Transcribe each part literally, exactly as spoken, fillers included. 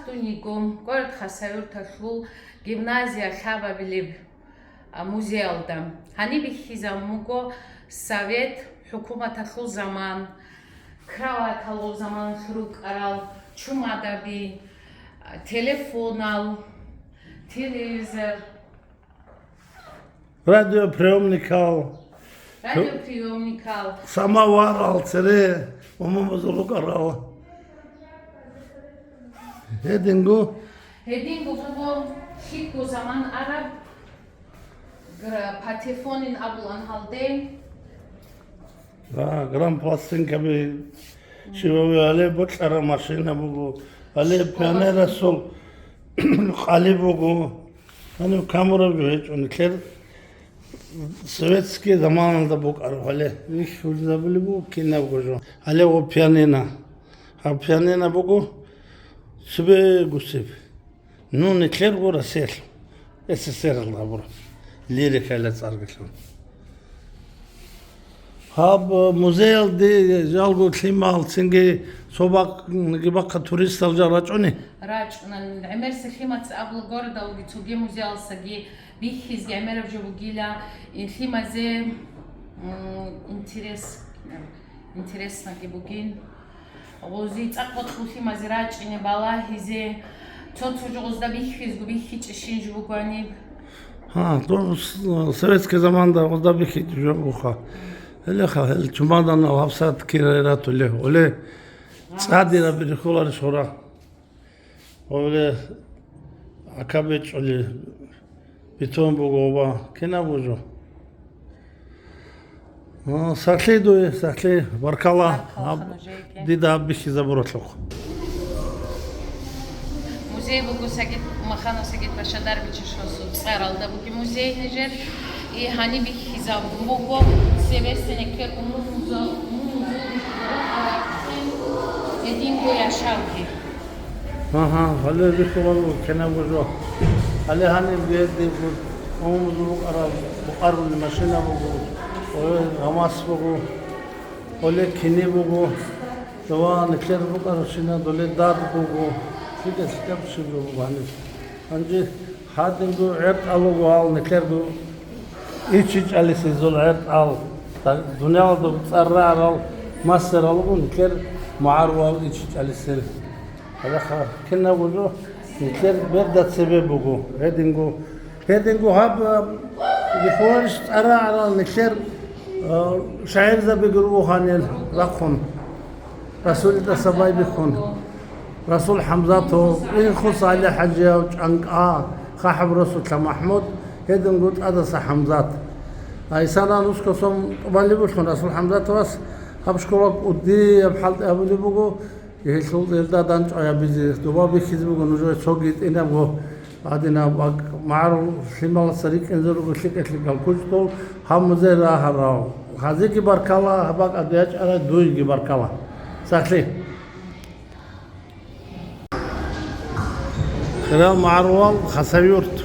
Дуниго, город Хасавюрталъул гимназия лъабабилеб, а, музеялда. Гьаниб бихьизабун буго совет хӀукуматалъул заман, кроваталъул заманалъ рукӀарал чумадаби, а, телефонал, телевизор, радиоприёмникал, радиоприёмникал, самоварал, цере умумузул рукӀарал. Гьединго. Гьединго буго лъикӀго заман араб, гра-, патефонин абулан гьалде. А, грампластинкаби, щибаби, гьале бокьараб машина буго, гьале пионерасул къалиб буго. Гьанив камураб жо гьечӀо, нилъер советский заманалда букӀараб, гьале вихьулизабулеб буго кинабго жо. Гьале ва пианино. Гьаб пианино буго цебе гусеб. Ну, нилъерго Россиялъ, СССР-алда гьабураб, лирикайилан цӀарги лъун. Гьаб музеялде жалго лъимал, цинги цо бакъ-, бахъа туристал жал рачӀуни? РачӀуна. ГӀемерса лъимаца абула городалги цоги музеялсаги бихьизги гӀемераб жо бугила, и лъимазе, м, интерес, интересноги бугин. Гъузи цӀакъ-къокълъи лъимазе рачӀине балагьизе, цо-цо жо гъузда бихьизго бихьичӀищин жо бугони. Гьа, дов с-, советский заманда гъузда бихьичӀеб жо буха. Гьелеха, гьел чумаданал гьабсагӀат кире ратулев, оле, цӀадираб рихьуларищ гъура. Оле, акаб бечӀоли бетон буго ва кинабго жо. А, сахлъи дуе, сахлъи, баркала. Баркала, гьаб, ханажеке. Дида гьаб бихьизабуралъухъ. Музей буго Сагид, Маханов Сагид-паша Дарбичишосул цӀаралда буги музей нижер. И гьаниб бихьизабун буго, цебесенекер умумуза-, умумузул гьединго яшавги. Гьа-гьа, гьале рихьулал кинабго жо. Гьале гьаниб гьединго умумузул букӀараб, букӀарули машина буго, оле гьамас буго, оле кини буго, дова нилъер букӀарабщина доле дад буго. ЛъикӀа-лъикӀаб щиб буго гьаниб. Гьанже гьадинго гӀертӀал руго гьал, нилъерго ичичӀалисезул гӀертӀал, да-, дуниялалда цӀар рагӀарал мастерал руго нилъер магӀарулал ичичӀалисел. Гьалаха кинабго жо нилъер берда цебе буго, гьединго, гьединго гьаб, а, бихьуларищ цӀар рагӀарал нилъер, а, шагӀирзабиги руго гьанил рахъун. Расул ТӀасабай бихьун, Расул ХӀамзатов, Инхус ГӀали-ХӀажияв, ЧӀанкӀа, ХахӀаб Расулла МахӀмуд, гьединго ТӀадаса ХӀамзат. Гьайсана нускасун тӀубалеб бугелъул Расул ХӀамзатовас гьаб школа кӀудияб хӀалтӀи гьабулеб буго, гьелъул гьелда дандчӀвай гьабизе, доба бихьизе буго нужее цоги гьитӀинабго. Гьадинаб бакӀ магӀарул лъималаса рикӀкӀинзе руго лъикӀа-лъикӀал кучӀдул гьаб музей рагьарал. Гьазиги баркала, гьаб бакӀалде ячӀарай дуйги баркала. Сахлъи. Хирал магӀарулал Хасавюрт.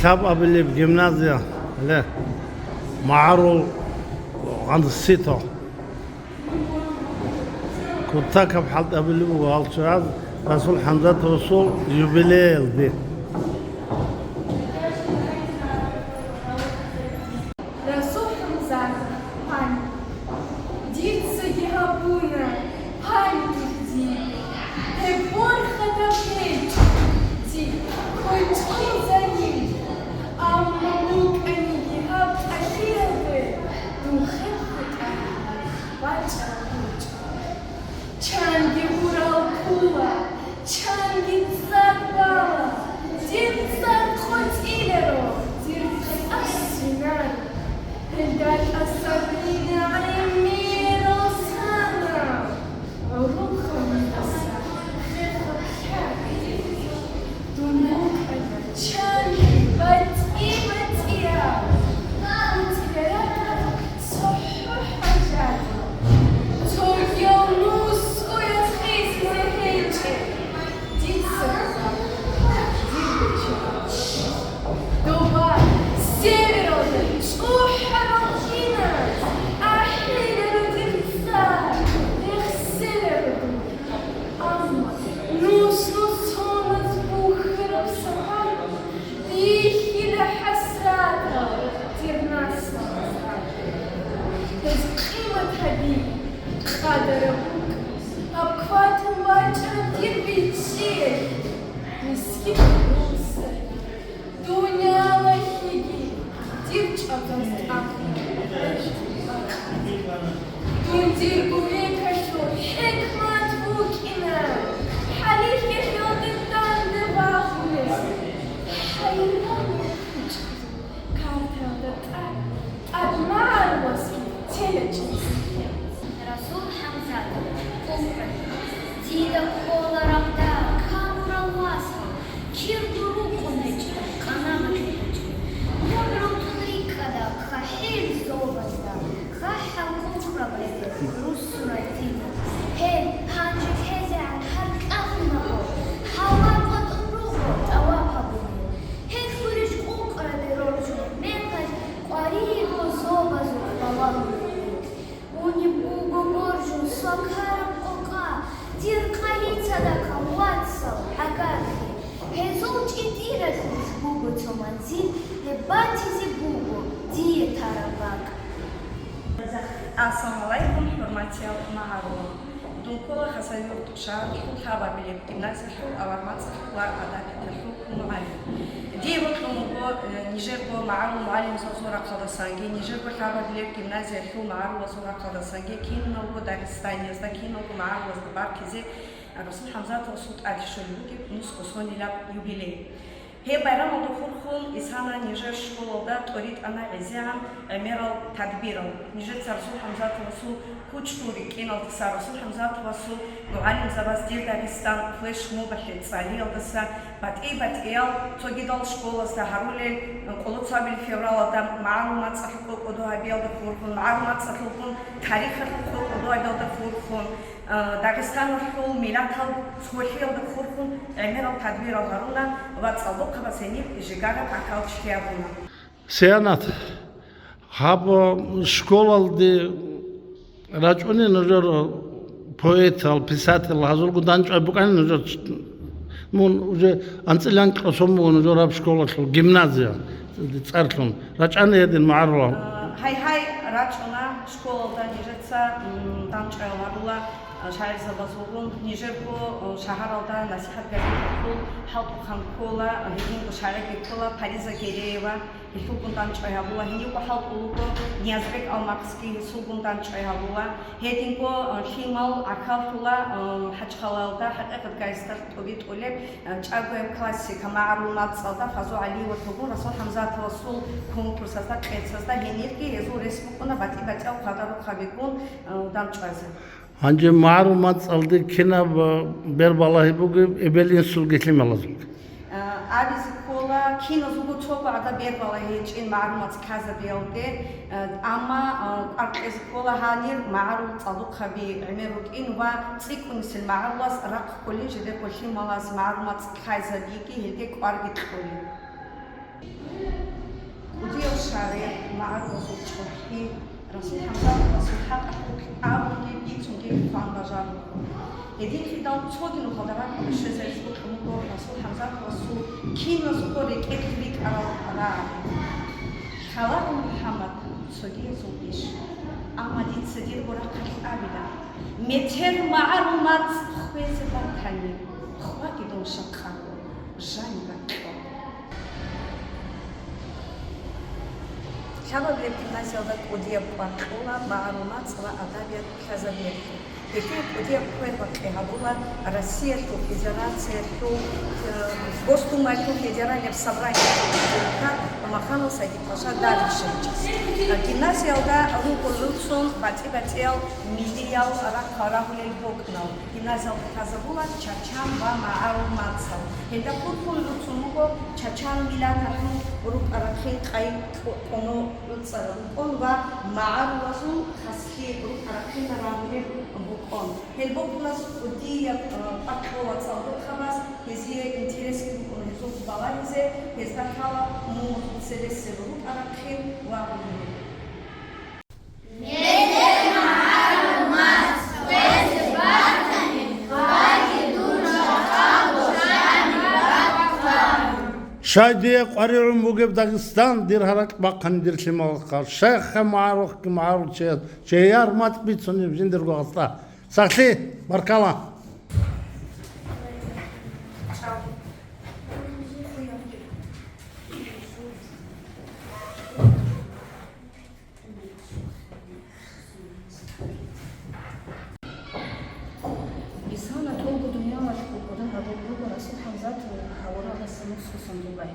Лъабабилеб гимназия, ле, магӀарул гъансито. Кутакаб хӀалтӀи гьабулеб буго гьал чагӀаз Расул ХӀамзатовасул юбилеялде. Расул ХӀамзатов, памятник. Дицаги гьабуна памятник дие. Гьеб борхатаб гьечӀо дир кочӀин замин, амма букӀаниги гьаб тӀахьиялде дун хӀехъ хутӀараб бачӀараб гьечӀо. Чанги гурал ккула, чанги цӀар бала, дир цӀар къотӀиларо, дир цӀар свинаро. Гьелда тӀасан дина гӀемерал санал, гӀурухъа мунаса хехаб хӀял. Дун букӀана чанги батӀи-батӀиял, бутӀияб цохӀо хӀажат. Цогиял нусго яхъизезе гьечӀеб дица, дир бичӀчӀи. Доба севералда чӀухӀарал киназ ахӀиларо дир цӀар, рехсоларо дун Къадараб букӀа, гьаб кватӀун вачӀараб дир бичӀчӀи, мискин русса, дуниялалъеги дир чӀвазаз тӀамун. Дун дир гурекалъул хӀикмат букӀина, хӀалихье хӀелда данде вахунес. ХӀайран вукӀа. Карталда тӀад, тӀад магӀаруласги тела чӀезехъе. Расул ХӀамзатов, Къумран. Дида ккола рагъда камурал васал, кирго рукъун гьечӀеб, къанагъалъи гьечӀеб. Мун рутӀун рикӀкӀада хьахӀил зобазда, хъахӀал къухӀрабазде руссун ратида. Гьел гьанже тезегӀан гьаркьа хьунаго, гьава къотӀун руго тӀаваб гьабулел. Гьелъ гурищ къукъраде рорчӀараб мехалъ къваригӀго зобазухъ балагьулеб. Унеб буго боржун свакараб къокъа, дир къайи цадахъ вацал гӀагарлъи. Гьезул чӀитӀиралъулъ буго цо манзил, гьеб батизе буго дие тараб бакӀ. Ассаламу гӀалайкум, хӀурматиял магӀарулал! Дун ккола Хасавюрт шагьаралъул лъабабилеб гимназиялъул авар мацӀалъул ва адабияталъул мугӀалим. Дие бокьун буго, э, нижерго магӀарул мугӀалимзабазул рахъалдасанги, нижерго лъабабилеб гимназиялъул магӀарулазул рахъалдасанги киналго Дагъистаниязда, киналго магӀарулазда баркизе Расул ХӀамзатовасул тӀаде щолеб бугеб нусго сонилаб юбилей. Гьеб байрамалда хурхун исана нижер школалда тӀоритӀана гӀезегӀан гӀемерал тадбирал. Нижеца Расул ХӀамзатовасул кучӀдул рикӀкӀиналдаса, Расул ХӀамзатовасул мугӀалимзабаз «Дир Дагъистан» флешмобалъе цӀалиялдаса, батӀи-батӀиял цогидал школазда гьарулел къоло цабил февралалда магӀарул мацӀалъул кӀодо гьабиялда хурхун, магӀарул мацӀалъулгун тарихалъул кӀодо гьабиялда хурхун, Дагъистаналъул миллатал цолъиялда хурхун гӀемерал тадбирал гьаруна ва цӀалдохъабаз гьениб жигара тӀахьал чилъи гьабуна. Сиянат, гьаб школалде рачӀуни нужер поэтал, писателал, гьазулго данчӀвай букӀани нужер, мун уже анцӀила анкьа сон буго нужер гьаб школалъул гимназия цӀарлъун. РачӀани гьедин магӀарулал? Гьай-гьай, рачӀуна школалда нижеца, м, данчӀвай гьарула, а, шагӀирзабазулгун. Нижерго, а, шагьаралда «Насихат» газеталъул хӀалтӀухъан ккола, а, гьединго шагӀирги ккола Париза Гереева, гьелъулгун данчӀвай гьабула. Гьенивго хӀалтӀулго Ниязбек Алмакъсги, гьесулгун данчӀвай гьабула. Гьединго, а, лъимал гӀахьаллъула, а, ХӀачхъалаялда, «ХӀакъикъат» газеталъ тӀубитӀулеб, а, чӀагояб классика, магӀарул мацӀалда Фазу ГӀалиевалъулгун Расул ХӀамзатовасул конкурсазда, къецазда, гьенирги гьезул рес букӀуна батӀи-батӀиял хъвадарухъабигун, а, данчӀвазе. Гьанже магӀарул мацӀалде кинаб, а, бербалагьи бугеб эбел-инсулги лъималазулги? А, абизе ккола, киназулго цого гӀадаб бербалагьи гьечӀин магӀарул мацӀ лъазабиялде, а, амма, а, кӀвар кьезе ккола гьанир магӀарул цӀалдохъаби гӀемер рукӀин ва цӀикӀкӀунисел магӀарулас рахъ кколин жидерго лъималаз магӀарул мацӀ лъазабиги, гьелде кӀварги кьолин. КӀудияв шагӀир, магӀарулазул чӀухӀи, Расул ХӀамзатовасул хӀакъалъулъ абунги бицунги хъван бажарула. Гьединлъидал цоги нухалда ракӀалде щвезарис бокьун буго Расул ХӀамзатовасул киназго рекӀелъ рикӀкӀарал рагӀаби. Лъаларо, МухӀаммад, цогиязул иш. Амма дица дирго рахъалъ абила: метер магӀарул мацӀ хвезе батани, хваги дун шакъа, жаниб кьо. Лъабабилеб гимназиялда кӀудияб кӀвар кьола магӀарул мацӀ ва адабият лъазабиялъе. Гьелъие кӀудияб квербакъи гьабула Россиялъул Федерациялъул, э, Госдумаялъул Федеральный Собраниялъул депутат Умаханов Саидпаша Дарвишевичас. Гимназиялда руго лъуцун батӀи-батӀиял миллиял рахъал рагьулел бокьунал. Гимназиялда лъазабула чачан ва магӀарул мацӀал. Гьелда хурхун лъуцун руго чачан миллаталъул рукӀа-рахъин, къай-къо-, къоно цӀар рукӀун ва магӀарулазул хаслъи рукӀа-рахъин рагьулеб букӀун. Гьел бокьуназ кӀудияб, э, кӀвар кьола цӀалдохъабаз, гьезие интересги букӀун гьезул балагьизе, гьезда лъала мун цебесеб рукӀа-рахъин ва гьури. Щай дие къваригӀун бугеб Дагъистан, дир гьаракь бахъани дир лъималахъа, щайха магӀарухъги магӀарулчияс чияр мацӀ бицунеб жиндирго гъасда. Сахлъи, баркала. Исана толго дуниялалъ кӀудо гьабун буго Расул ХӀамзатов гьавуралдаса нусгусан дубай.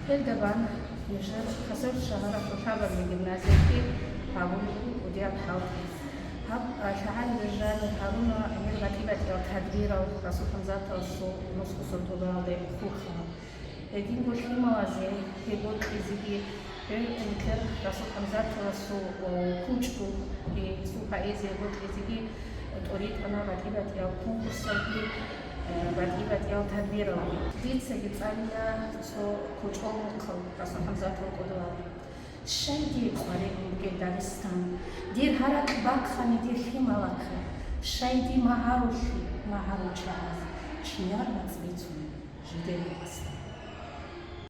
Гьелда бан нижер Хасавюрт шагьаралъул лъабабилеб гимназиялъги гьабун буго кӀудияб хӀалтӀи. Гьаб, а, лъагӀалида жанир гьаруна гьел батӀи-батӀиял тадбирал Расул ХӀамзатовасул нусгусан тӀубалде хурхарал. Гьединго лъималазе гьеб бокьизеги, гьел нилъер Расул ХӀамзатовасул, о, кучӀгу, гьесул поэзия бокьизеги тӀоритӀана батӀи-батӀиял конкурсалги, э, батӀи-батӀиял тадбиралги. Дицаги цӀалила цо кучӀол нухъал Расул ХӀамзатовал кӀодолал. Щай дие къваригӀун бугеб Дагъистан, дир гьаракь бахъани дир лъималахъе, щай дие магӀарулъи магӀарулчагӀаз чияр мацӀ бицун жидер гъасда.